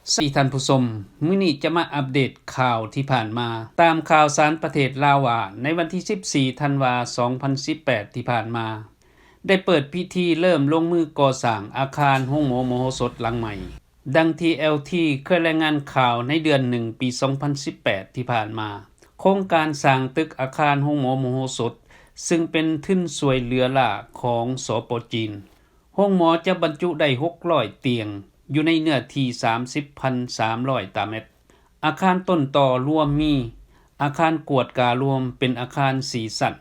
ສະບາຍດີທ່ານຜູ້ຊົມ, ມື້ນີ້ຈະມາອັບເດດຂ່າວທີ່ຜ່ານມາ. ຕາມຂ່າວສານປະເທດລາວວ່າ, ໃນວັນທີສິບສີ່ ທັນວາ ສອງພັນສິບແປດ ທີ່ຜ່ານມາ, ໄດ້ເປີດພິທີເລີ່ມລົງມືກໍ່ສ້າງອາຄານໂຮງໝໍມະໂຫສົດຫຼັງໃໝ່. ດັ່ງທີ່ ແອລທີ ເຄີຍລາຍງານຂ່າວໃນເດືອນໜຶ່ງ ປີສອງພັນສິບແປດ ທີ່ຜ່ານມາ, ໂຄງການສ້າງຕຶກອາຄານໂຮງໝໍມະໂຫສົດ, ຊຶ່ງເປັນທຶນຊ່ວຍເຫຼືອລ້າຂອງ ສປ ຈີນ. ໂຮງໝໍຈະບັນຈຸໄດ້ຫົກຮ້ອຍຕຽງ ຢູ່ໃນເນື້ອທີ່ສາມສິບພັນສາມຮ້ອຍຕາແມັດ. ອາຄານຕົ້ນຕໍລວມມີ ອາຄານກວດກາລວມເປັນອາຄານສີ່ຊັ້ນ,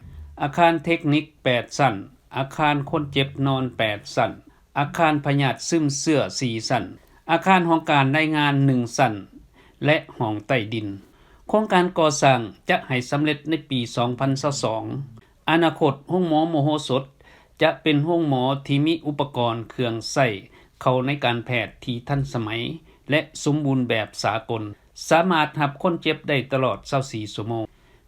ອາຄານເທັກນິກແປດຊັ້ນ, ອາຄານຄົນເຈັບນອນແປດຊັ້ນ, ອາຄານພະຍາດຊຶມເຊື້ອສີ່ຊັ້ນ, ອາຄານຫ້ອງການລາຍງານໜຶ່ງຊັ້ນ ແລະ ຫ້ອງໃຕ້ດິນ. ໂຄງການກໍ່ສ້າງຈະໃຫ້ສຳເລັດໃນປີສອງພັນຊາວສອງ. ອະນາຄົດ, ໂຮງໝໍມະໂຫສົດຈະເປັນໂຮງໝໍທີ່ມີອຸປະກອນເຄື່ອງໃຊ້ເຂົ້າໃນການແພດທີ່ທັນສະໄໝ ແລະ ສົມບູນແບບສາກົນ, ສາມາດຮັບຄົນເຈັບໄດ້ຕະຫຼອດຊາວສີ່ຊົ່ວໂມງ.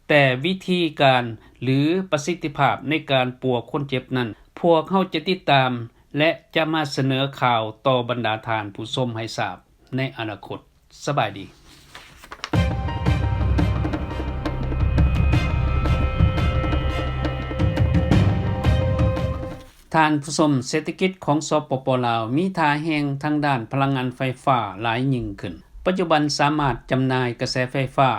ແຕ່ວິທີການ ຫຼື ປະສິດທິພາບໃນການປົວຄົນເຈັບນັ້ນ, ພວກເຮົາຈະຕິດຕາມ ແລະ ຈະມາສະເໜີຂ່າວຕໍ່ບັນດາທ່ານຜູ້ຊົມໃຫ້ຊາບໃນອະນາຄົດ. ສະບາຍດີ. ທ່ານຜູ້ຊົມ, ເສດຖະກິດຂອງ ສປປ ລາວ ມີທ່າແຮງທາງດ້ານພະລັງງານໄຟຟ້າຫຼາຍຍິ່ງຂຶ້ນ. ປັດຈຸບັນສາມາດຈຳໜ່າຍກະແສໄຟຟ້າ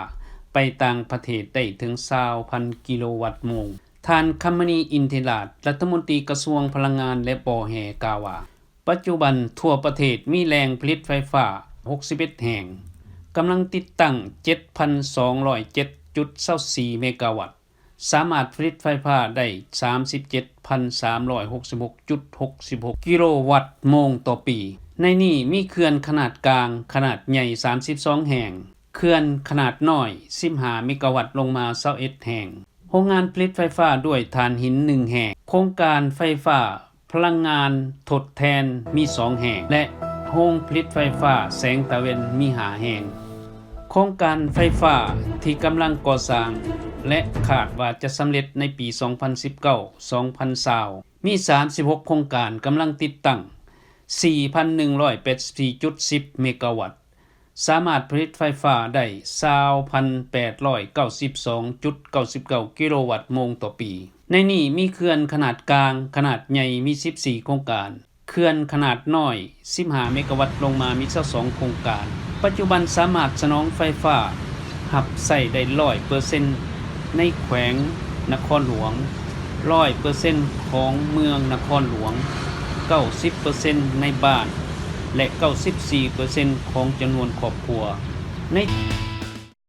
ໄປຕ່າງປະເທດໄດ້ເຖິງຊາວພັນກິໂລວັດໂມງ. ທ່ານ ຄຳມະນີ ອິນທິລາດ ລັດຖະມົນຕີກະຊວງພະລັງງານ ແລະ ບໍ່ແຮ່ ກ່າວວ່າ, ປັດຈຸບັນທົ່ວປະເທດມີແຫຼ່ງຜະລິດໄຟຟ້າຫົກສິບເອັດແຫ່ງ, ກຳລັງຕິດຕັ້ງເຈັດພັນສອງຮ້ອຍເຈັດຈຸດຊາວສີ່ເມກາວັດ, ສາມາດຜະລິດໄຟຟ້າໄດ້ສາມສິບເຈັດພັນສາມຮ້ອຍຫົກສິບຫົກຈຸດຫົກສິບຫົກກິໂລວັດໂມງຕໍ່ປີ. ໃນນີ້ມີເຂື່ອນຂະໜາດກາງ, ຂະໜາດໃຫຍ່ສາມສິບສອງແຫ່ງ, ເຂື່ອນຂະໜາດນ້ອຍສິບຫ້າເມກາວັດລົງມາຊາວເອັດແຫ່ງ, ໂຮງງານຜະລິດໄຟຟ້າດ້ວຍຖ່ານຫີນໜຶ່ງແຫ່ງ, ໂຄງການໄຟຟ້າພະລັງງານທົດແທນມີສອງແຫ່ງ ແລະ ໂຮງຜະລິດໄຟຟ້າແສງຕາເວັນມີຫ້າແຫ່ງ. ໂຄງການໄຟຟ້າທີ່ກຳລັງກໍ່ສ້າງ ແລະ ຄາດວ່າຈະສຳເລັດໃນປີສອງພັນສິບເກົ້າ ສອງພັນຊາວ ມີສາມສິບຫົກໂຄງການກຳລັງຕິດຕັ້ງ ສີ່ພັນໜຶ່ງຮ້ອຍແປດສິບສີ່ຈຸດສິບເມກາວັດ. ສາມາດຜະລິດໄຟຟ້າໄດ້ຊາວພັນແປດຮ້ອຍເກົ້າສິບສອງຈຸດເກົ້າສິບເກົ້າກິໂລວັດໂມງຕໍ່ປີ. ໃນນີ້ມີເຂື່ອນຂະໜາດກາງ, ຂະໜາດໃຫຍ່ມີສິບສີ່ໂຄງການ, ເຂື່ອນຂະໜາດນ້ອຍສິບຫ້າເມກາວັດລົງມາມີຊາວສອງໂຄງການ. ປັດຈຸບັນສາມາດສະໜອງໄຟຟ້າຮັບໃຊ້ໄດ້ຮ້ອຍເປີເຊັນໃນແຂວງນະຄອນຫຼວງ, ຮ້ອຍເປີເຊັນຂອງເມືອງນະຄອນຫຼວງ, ເກົ້າສິບເປີເຊັນໃນບ້ານ ແລະ ເກົ້າສິບສີ່ເປີເຊັນຂອງຈຳນວນຄອບຄົວໃນ